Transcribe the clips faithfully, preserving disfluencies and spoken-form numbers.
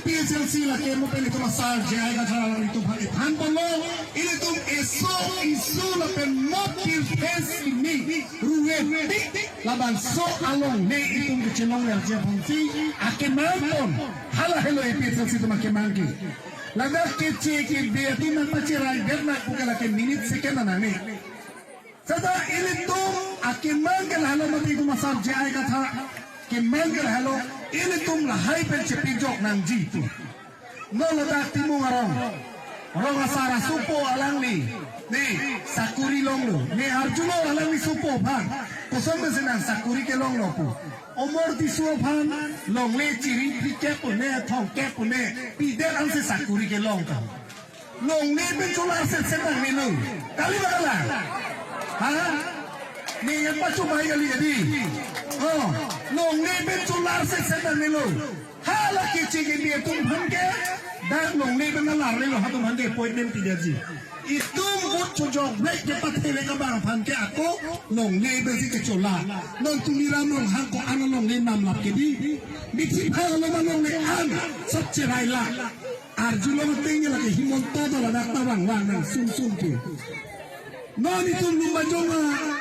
APHLC lake mo pen itum asar J I Kathar alanglitum aphan than ponlo, ilitum eso isu lapen mo pirthe sining ruve tik labangso alongle itum kechelongleji aphansi akemang pon. Hala helo APHLC atum akemang ke. Ladak keche kebe atum nangpacherai det nang pu ke lake minute second anang ni. Seta ilitum akemang ke lahelo mati itum asar J I Kathar akemang ke lahelo, ilitum lahai pen chepijok nangji pu. Non ladak Timung arong, rong asar asopo alangli, ne sakuri longlo, ne arjulo alangli sopo aphan, koson pensi nang sakuri kelonglo pu. Omor Tisso aphan longle chiri phlikep pu ne, thomkep pu ne pidet ansi sakuri kelong ta. Longle pen cholarse se nangnelo. Kali ba kalang? Ha? Ne yang pachu bai kali jadi. Oh, longle pen cholarse se nangnelo. Hala keche kebe atum aphan ke dak longle pen alarlelo, ha atum aphan ke appointment pidaji. Itum vote chojok break ke pathele kabang aphan ke ako longle pensi kechola. Non Tuliram Ronghang ko-an alongle namlap ke di. Mithi pha lo ma longle an sap cherai la. Arjulo ma tengnya lake Himanta do ladak ta vangvang nang sum sum ke. Non itum Lumbajong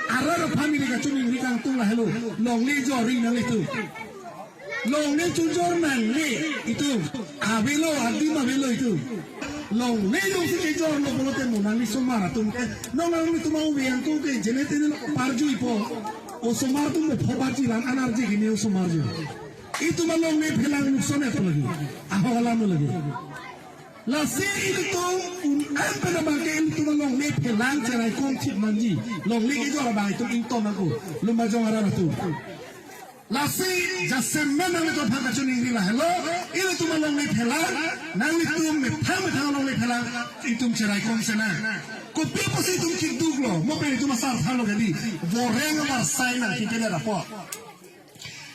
arat a-family kachiningri kangtung lahelo. Longle jori nanglitum. Longle chojor nangle itum. Avelo, adim avelo itum. Longle jongsi kejorlo pulote mo nangli osomar atum ke. Non nanglitum ave angko ke jene tene parjuipo. Osomar atum mo phobaji lang anarji kini osomar jo. Itum alongle phelang nukson et lagi. Ahok alam lagi. Lasi ilitum un-an pen abang ke ilitum alongle phelang cherai kom thip manji. Longle kejor abang itum ington ako. Lumbajong arat atum. Lasi jasemet nanglitum aphan kachiningri lahelo. Ilitum alongle phelang, nanglitum methang methang alongle phelang, itum cherai kom sena. Kopi pusi itum keduklo, mo pen itum asar thanlo kedi. Voreng avarsai nangkepi apot.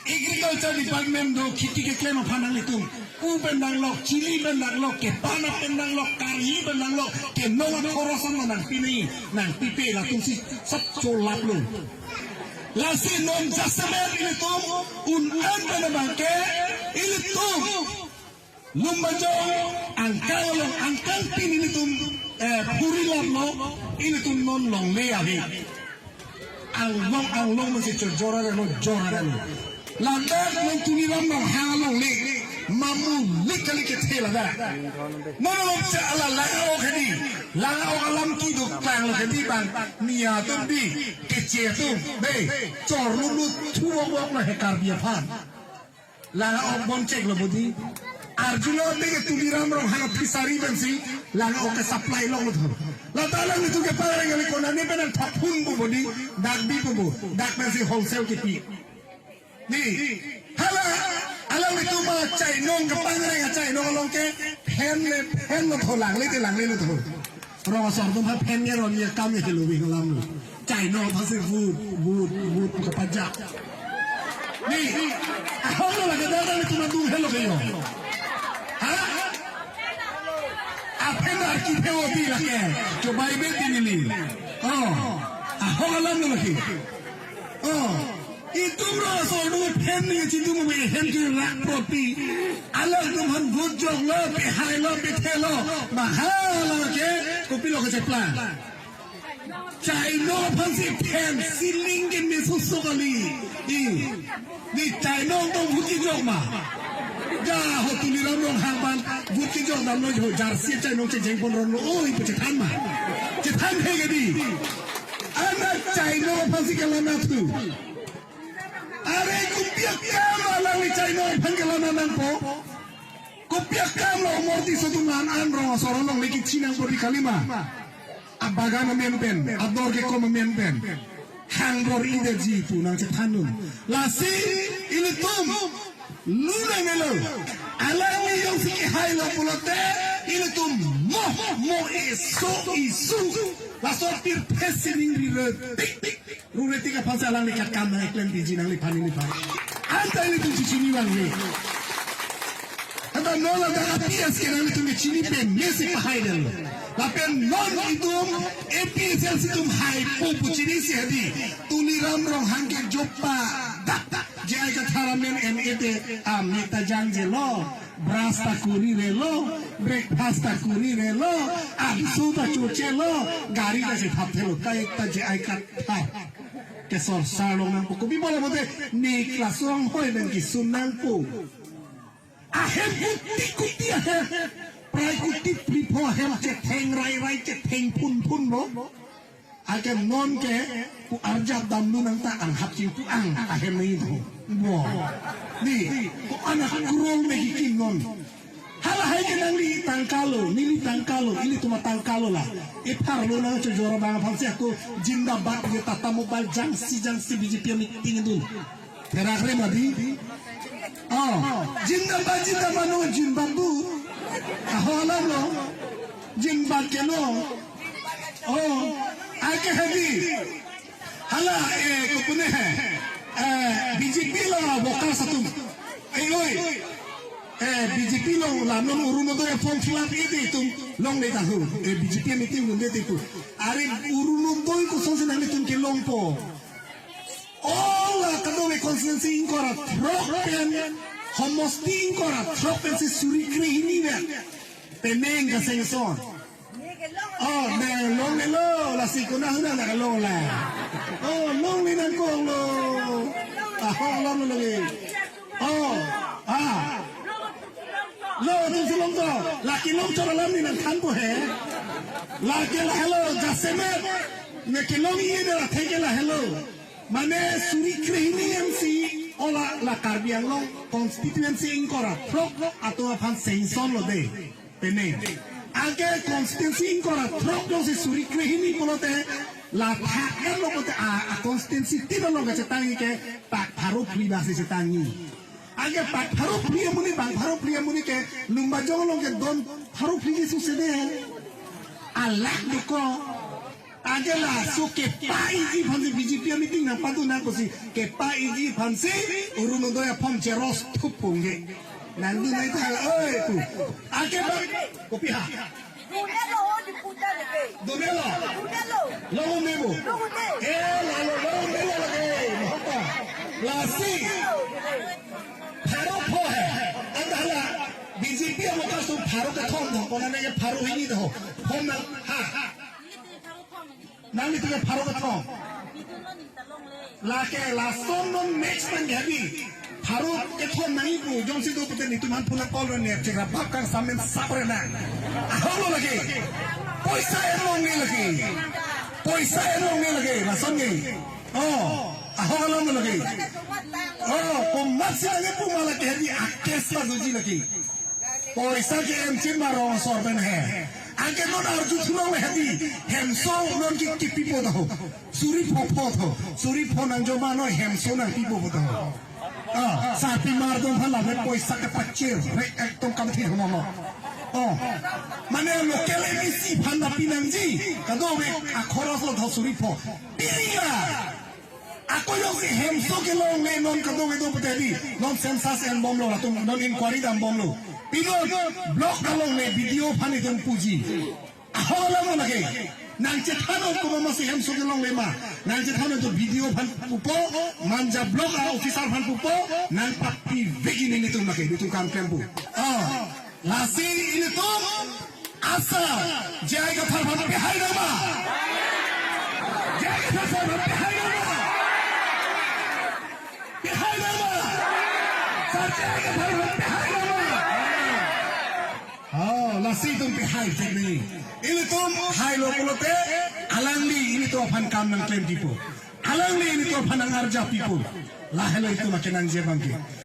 Agriculture Department do kheti keklem aphan nanglitum. Ku pen nanglok, chili pen nanglok, kepan pen nanglok, karhi pen nanglok, kenong akhoros an nangpini, nangpipe latumsi sap cholaplo. Lasi non jasemet ilitum un-an pen abang ke ilitum Lumbajong angkang along angkang pin ilitum, eh, phuri laplo, ilitum non longle ave. Anglong anglong masi chojor arelo, jor arelo. Ladak non Tuliram Ronghang alongle, mamu lik kali kethe ladak. Non along cha ala Langa'ok hedi, Langa'ok alam keduk tanglo hedi bang, Miya atum di, keche atum, be, chorlulu thuwok wok lo he Karbi aphan. Langa'ok bon cheklo bodi. Arjulo de ke Tuliram Ronghang fishery pensi Langa'ok ke supply longlo tho. Lata alanglitum ke pareng kali konane pen nangthok phun pu bodi. Dak bi pu bo. Dak pensi wholesale kepi. Ni. Hala alanglitum ma chainong ke pangreng a chainong along ke phen le phenlo tho, langle te langlelo tho. Rong asor atum ha phen nge ron ye kam ye helo wing alam lo. Chainong aphansi vut, vut, vut kapajak. Ni, ahok lo lake dak dak ilitum adung helo ke yo. Ha? Aphen arki theo di lake. Chobai be di neli. Oh, ahok alam lo lake. Oh. Itum rong asor atum phen ni chitum me hem ke rak proti. Alangtum aphan vut joklo, pehailo, pethelo. Mahala ke kopilo kecheplang. Chainong aphansi phen siling ke meso so kali. I. Ni chainong tong vut kejok ma. Ja ho Tuliram Ronghang aphan vut kejok damlo ho jersey chainong chejeng pon ronlo. Oi, pu chethan ma. Chethan he ke di. Ana chainong aphansi kelang na thu. Are kopi akam alangli chainong aphan kelang nangpo. Kopi akam lo Omor Tisso atum la-an an rong asor alongle kechi nangpo di kalima. Abagan amen pen, ador kekom amen pen. Hangbor-idetji pu nangchethan un. Lasi ilitum lunang elo. Alangli jongsi kehailo pulote ilitum mo mo eso isu. Laso pirthe sining rire tik tik. Rure tik aphansi alangli kakam nang-eklem piji nangliphan neliphan. Anta ilitum chechini vangve. Anta non ladak APHLC ke nanglitum kechini pen mesi pahai detlo. Lapen non itum APHLC atum haipo pu chinisi hedi. Tuliram Ronghang ke jopa dak dak. J I Kathar amen M A te amen ta jangjelo. Brush ta kuri relo, breakfast ta kuri relo, abiso ta chochelo, gari ta chethap thelo, kai ta J I card thap. Ke sorsar long nangpo, kopi bola bote ne class rong hoi nang kisun nangpo. Ahem kuti kuti ahem, prai kuti phli pho ahem chetheng rai rai chetheng phun phun lo. Ake non ke pu arjap damlu nang ta anghap chingpu ang ahem nai do. Bo. Di, ko anak kurong ne kikin non. Hala hai ke nangli tangka lo, neli tangka lo, ilitum atangka lo la. Epharlo nang chojor abang aphansi ako jindabad ye Tata Mobile jangsi jangsi B J P meeting dun. Therak re mati. Oh, jindabad, jindabad no, jindabad bu. Aho alam lo. Jindabad ke no. Oh, ake hedi. Hala, eh, kopune he. Eh, B J P lo workers atum. Eh, oi. Eh, B J P lo la non Orunodoi form fill up ide itum longle tahu. Eh, B J P meeting dunde tiku. Are Orunodoi kosonsi nanglitum kelongpo. All la kadokave constituency ingkoi ra throk pen, homosti ingkoi ra throk pensi suri krehini pen penang kasengsong. Oh, ne longlelo, lasi konat ahut nang long la. Oh, longle nangkok lo. Ah, ho, long lo lagi. Oh, ah. Lo, atumsi longthu. La kelong chot alam ne nangthanpo he. La ke lahelo, jasemet. Ne kelong-i ne la thek ke lahelo. Mane suri krehini ansi ola la Karbi Anglong constituency ingkoi ra throk atum aphan sengsong lo de. Pene. Ake constituency ingkoi ra throk jongsi suri krehini pulote la thak-et lo pulote a, a constituency tin along kachetangji ke pak pharo phli basi chetangji. Ake pak pharo phli amonit, bang pharo phli amonit ke Lumbajong along ke don pharo phli ke suse de. Alak duko. Ake laso kepa-iji aphansi B J P meeting nangpadun nangkosi kepa-iji aphansi Orunodoi aform xerox thup pungge. Nangdun nai ta oi tu. Ake ba kopi ha. Dunelo ho diputa leke. Dunelo. Dunelo. Lo nebo. Dunelo. Eh, lalo lo nebo lagi. Mohon pa. Lasi. Pharo pho he. Anta hala B J P amo kasu pharo kethom do. Konane ke pharo hini do. Phone na ha. Nanglitum ke pharo kethom. Lake lason non next time ke hadi. Pharo kethom nangji pu jongsi do pute netum aphan phone call re ne chera bab kang samen sap re nang. Ahok lo lake. Poisa en longle lake. Poisa en longle lake. Lason ke. Oh, ahok alam lo lake. Oh, komatsi nangji pu ma lake hadi akes la doji lake. Poisa ke-en chit ma rong asor pen he. Anke non arju thulong hedi. Hemso non ke kipipo do. Suri pho pho do. Suri pho nangjo ma non hemso nangpipo do. Ah, sarpi mardom aphan la poisa kepachir. Re ekdom kamthi hono no. Oh. Mane local M A C aphan la pinangji. Kadokave akhoros lo do suri pho. Piri la. Ako jongsi hemso kelongle non kadokave do pute di. Non census enbomlo latum non inquiry dambomlo. Pilo block alongle B D O aphan itum puji. Ahok alam lake. Nangchethan-ot komatsi hemso kelongle ma. Nangchethan-ot to B D O aphan pupo, Manja block a-officer aphan pupo, nangpapi vekji netum lake, netum kam klempo. Ah. Lasi ilitum asa J I Kathar aphan pehai nangma. J I Kathar aphan pehai nangma. Pehai nangma. Sar J I Kathar aphan pehai nangma. Oh, lasi itum pehai cek ni. Ilitum hailo pulote alangli ilitum aphan kam nangklempipo. Alangli ilitum aphan nangarjapipo. Lahelo itum akenangji abang ke.